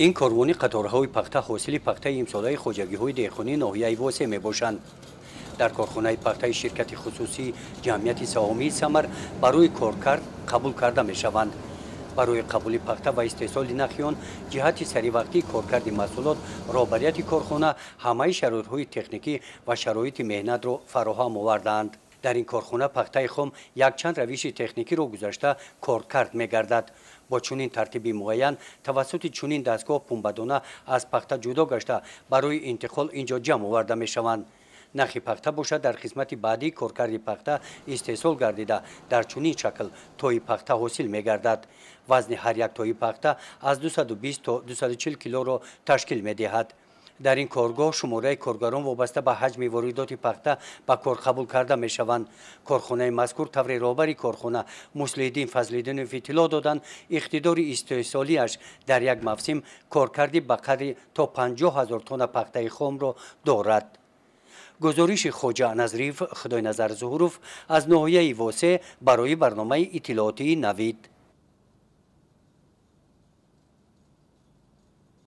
Ин корвони қаторҳои пахта ҳосили пахтаи имсолаи хоҷагиҳои деҳқонии ноҳияи Восе мебошанд. Дар корхонаи пахтаи ширкати хусусии ҷамъияти саҳомии «Самар» барои коркард қабул карда мешаванд. Барои қабули пахта ва истеҳсоли нахи он ҷиҳати саривақтии коркарди маҳсулот роҳбарияти корхона ҳамаи шароитҳои техникӣ ва шароити меҳнатро фароҳам овардаанд. Дар ин корхона пахтаи хом якчанд равиши техникиро гузашта коркард мегардад. Бо чунин тартиби муайян тавассути чунин дастгоҳ пунбадона аз пахта ҷудо гашта, барои интиқол ин ҷо ҷамъ оварда мешаванд. Нахи пахта бошад, дар қисмати баъдии коркарди пахта истеҳсол гардида, дар чунин шакл тои пахта ҳосил мегардад. Вазни ҳар як тои пахта аз 220 то 240 килоро ташкил медиҳад. Дар ин коргоҳ шумораи коргарон вобаста ба ҳаҷми воридоти пахта ба кор қабул карда мешаванд. Корхонаи мазкур, тавре роҳбари корхона Муслиҳиддин Фазлиддинов иттилоъ доданд, иқтидори истеҳсолиаш дар як мавсим коркарди ба қадри то 50 000 тонна пахтаи хомро дорад. Гузориши Хоҷа Назриев, Худойназар Зуҳуров аз ноҳияи Восе барои барномаи иттилоотии «Навид».